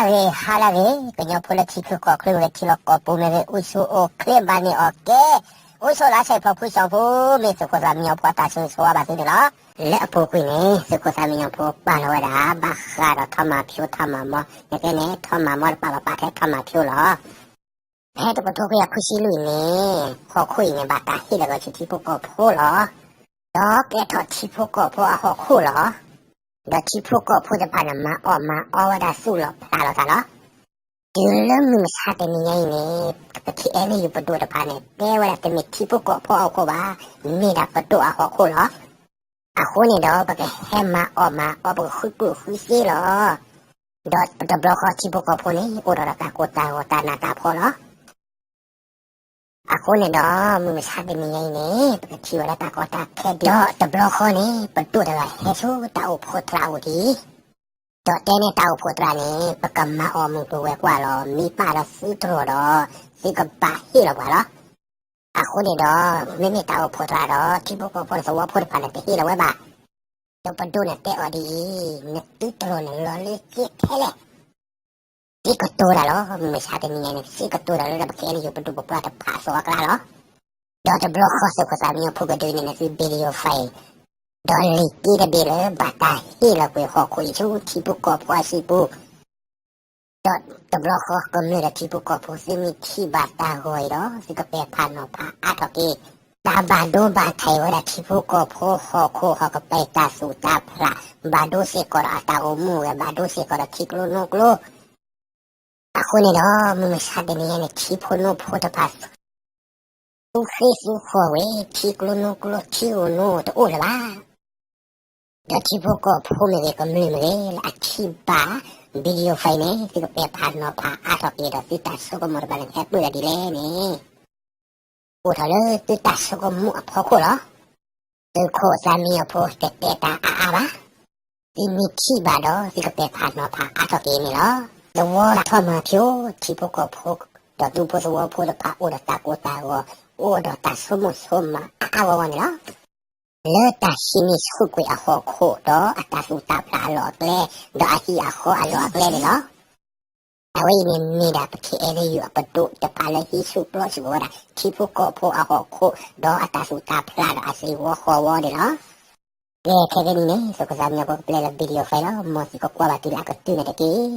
ဂ့ၤ ဟါလၢအဂ့ၤ ကညီဖိလၢထံချၢကီၢ်ချၢမ့ၢ်ဂ့ၤ ထံလီၢ်ကီၢ်ပူၤမ့ၢ်ဂ့ၤ အိၣ်ဆူၣ်အိၣ်ချ့ဘၣ်န့ၣ်အီၤကဲ, အိၣ်ဆိးလၢဆဲးဖျိးဖုဆှီဖိ မ့ၢ်သုးခိၣ်သးမံညီဖိအတၢ်ဆိၣ်ဂ့ၤဆိၣ်ဝါဘၣ်သုန့ၣ်လီၤ. လၢအပူၤကွံာ်န့ၣ် သုးခိၣ်သးမံညီဖိပာ်လီၤဝဲဒၣ် ဘၣ်ဃးဒီးထီၣ်မၤဖၠိထီၣ်မၤမီ, နကဲန့ၣ် ထီၣ်မၤမီတပာ်ဘၣ် ပာ်ထဲထီၣ်မၤဖၠိလီၤ. ဖဲတကထိခွံကယၤခွံဆံလွံၢ်အံၤန့ၣ် ဟီၣ်ခိၣ်အံၤန့ၣ် ဘၣ်တၢ်ဟ့ၣ်လီၤက့ၤဆူထံဖိကီၢ်ဖိလီၤ. ဒီးကဲထီၣ်ထံဖိကီၢ်ဖိအဟီၣ်ခိၣ်လီၤ. ဒီးထံဖိကီၢ်ဖိတဖၣ်န့ၣ် မၤအီၣ်မၤအီဝဲဒၣ်သူၣ်လီၤဖျးလီၤသးလီၤ. တုၤလၢမုၢ်မဆါတနံၤညါအံၤန့ၣ် ပ ခ့ၣ်အဲၣ်ယူၣ် ပဒိၣ်တဖၣ်န့ၣ် တဲဝဲဒၣ်တမ့ၢ်ထံဖိကီၢ်ဖိအဟီၣ်ခိၣ်ဘၣ်, မ့ၢ်ဒၣ်ပဒိၣ်အဟီၣ်ခိၣ်လီၤ. အဃိန့ၣ်ဒီး ပကဟဲမၤအီၣ်မၤအီ ပကဃုကျိၣ်ဃုစ့လီၤ. ဒီးတဘျီဃီထံဖိကီၢ်ဖိန့ၣ် အိၣ်ဒီးတၢ်ကိၢ်တၢ်ဂီၤတၢ်နးတၢ်ဖှီၣ်လီၤ. အဃိန့ၣ်ဒီး မုၢ်မဆါတနံၤညါအံၤန့ၣ် ပကထံၣ်ဝဲဒၣ်တၢ်ကီတၢ်ခဲ ဒီးတဘျီဃီန့ၣ် ပဒိၣ်တဂၤဟဲဆူတၢ်အိၣ်ဖှိၣ်သရၣ်အအိၣ်ဒ်အံၤ, ဒီးတဲန့ၢ်တၢ်အိၣ်ဖှိၣ်သရၣ်န့ၣ် ပကမၤအီၣ်မုၢ်ကျိၤဝဲၤကွာ်လီၤ. မ့ၢ်ပာ်ဒီးသုတြီၤဒီး သုကဘၣ်ဟ့ၣ်လီၤပှၤလီၤ. အဃိန့ၣ်ဒီး မ့မ့ၢ်တၢ်အိၣ်ဖှိၣ်သရၣ်ဒီး ထံဖိကီၢ်ဖိဒီးသဝီဖိတဖၣ်န့ၣ် တဟ့ၣ်လီၤဝဲဘၣ်. ဒီးပဒိၣ်န့ၣ်တဲအီၤဒ်အံၤ, နသုတြီၤန့ၣ်လီၤလၢက့ထဲလဲၣ်. စ့ကတိၤတၢ်လီၤ. မုၢ်မဆါတနံၤညါန့ၣ် စ့ကတိၤတၢ်လၢပ ခ့ၣ်အဲၣ်ယူၣ် ပဒိၣ်ပပှၢ်တဖၣ်အသီအကျါလီၤ. ဒီးတဘျီဃီသုးခိၣ်သးမံညီဖိကဒုးန့ၢ်နသု video file ဒီးလံာ်က့တဘ့ၣ်လၢဘၣ်တၢ်ဟ့ၣ်လီၤကွံာ်ဟီၣ်ခိၣ်အံၤဆူထံဖိကီၢ်ဖိအစုပူၤ, ဒီးတဘျီဃီကမျၢၢ်ဒီးထံဖိကီၢ်ဖိ သုမ့ၢ်ထံၣ်ဘၣ်တၢ်ဂီၤအံၤဒီး သုကပဲာ်ဖးနီၤဖးအါထီၣ်က့ၤ တၢ်ဘၣ်ဒိဘၣ်ထံးဝဲဒၣ်ထံဖိကီၢ်ဖိဟီၣ်ခိၣ်ဟီၣ်ကပၤတၢ်သူၣ်တၢ်ဖျး, ဘၣ်ဒိစ့ၢ်ကီးဒီးအတၢ်အိၣ်မူဝဲ, ဘၣ်ဒိစ့ၢ်ကီးဒီးထံကျိနိကျိ အဃိန့ၣ်ဒီး မုၢ်မဆါတနံၤညါန့ၣ် ထံဖိနိဖိတဖၣ် သူဃ့သူဃီၤဝဲ ထံကျိနိကျိ ထံဧိၤနိတအိၣ်လၢၤဘၣ်. ဒီးထံဖိကီၢ်ဖိမ့ၢ်ဂ့ၤ ကမျၢၢ်မ့ၢ်ဂ့ၤ လၢအထံၣ်ဘၣ် video file န့ၣ် သုကပဲာ်ဖးနီၤဖးအါထီၣ်က့ၤဒီး သုတၢ်ဆိကမိၣ်တဖၣ်န့ၣ် ဟဲပၢၢ်ဒ်လဲၣ်န့ၣ် အိၣ်ထီၣ်လၢသုတၢ်ဆိကမိၣ်အဖီခိၣ်လီၤ. သုးခိၣ်သးမံညီဖိတတဲတၢ်အါအါဘၣ်. သုမ့ၢ်ထံၣ်ဘၣ်ဒီး သုကပဲာ်ဖးနီၤဖးအါထီၣ်က့ၤန့ၣ်လီၤ. သဝီထီၣ်မၤဖၠိ ထံဖိကီၢ်ဖိ ဒီးသူဖိသဝီဖိတဖၣ် အိၣ်ဒီးတၢ်ကိၢ်တၢ်ဂီၤ, အိၣ်ဒီးတၢ်ဆိကမိၣ်ဆိကမးအါအါဂီၢ်ဂီၢ်န့ၣ်လီၤ. လၢတၢ်ဟံးန့ၢ်ဆူၣ်ကွံာ်အဟီၣ်ခိၣ် ဒီးအတၢ်သူၣ်တၢ်ဖျးအလီၢ်အကျဲ, ဒီးအဟံၣ်အဃီအလီၢ်အကျဲန့ၣ်လီၤ. အဝဲအံၤန့ၣ်မ့ၢ်ဒၣ်ပ ခ့ၣ်အဲၣ်ယူၣ် အပဒိၣ်တဖၣ်လၢဟံးဆူၣ်ပျီဆူၣ်ဝဲဒၣ် ထံဖိကီၢ်ဖိအဟီၣ်ခိၣ် ဒီးအတၢ်သူၣ်တၢ်ဖျးဒီးအစ့ဝီဃီဝီန့ၣ်လီၤ. ကဲ ခဲကနံၣ်န့ၣ် သုးခိၣ်သးမံညီဖိကပျဲလၢ video file လီၤ. မ်သုကကွၢ်ဘၣ်တုၤလၢအကတၢၢ်န့ၣ်တက့ၢ်.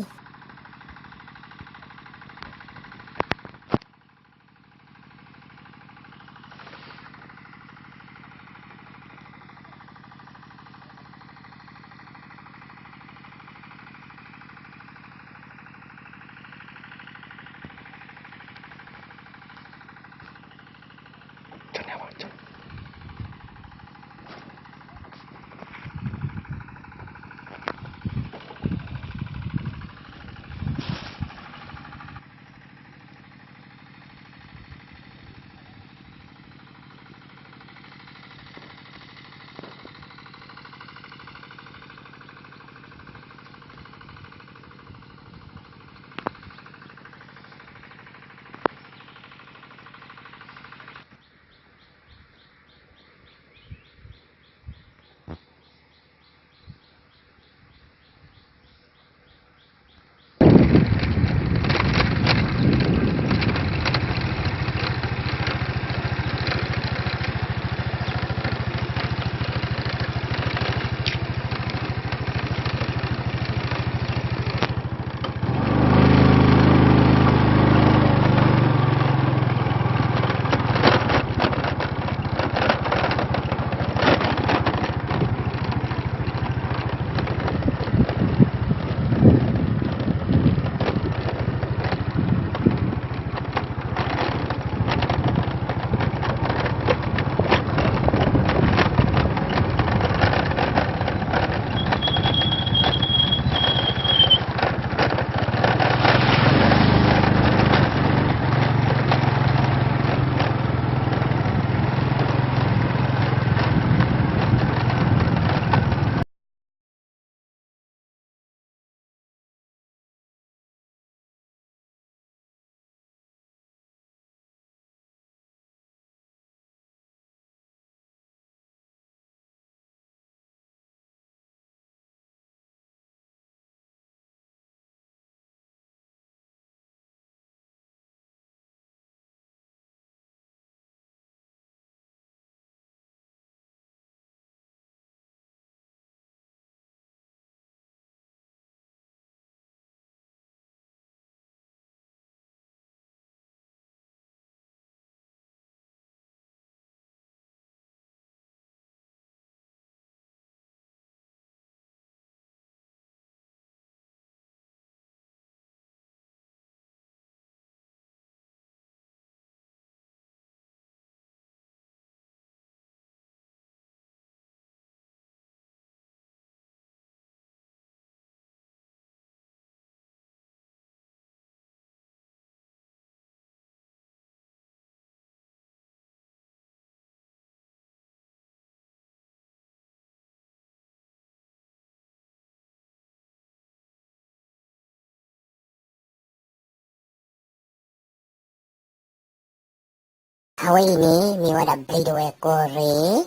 အဝဲအံၤန့ၣ် မ့ၢ်ဝဲဒၣ်ဘျံးဒဝဲၢ်ကီၢ်ရ့ၣ်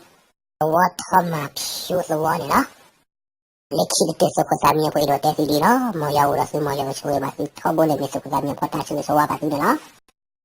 သဝီထီၣ်မၤဖၠိသဝီန့ၣ်လီၤ. လၢခံကတၢၢ်သုးခိၣ်သးမံညီဖိအဲၣ်ဒိးတဲသုဒ်အံၤလီၤ. မ်ယွၤအိၣ်ဒီးသု မ်ယွၤကဆိၣ်ဂ့ၤဘၣ်သုထီဘိလၢမ့ၢ်သုးခိၣ်သးမံညီဖိတၢ်ဆိၣ်ဂ့ၤဆိၣ်ဝါဘၣ်သုန့ၣ်လီၤ.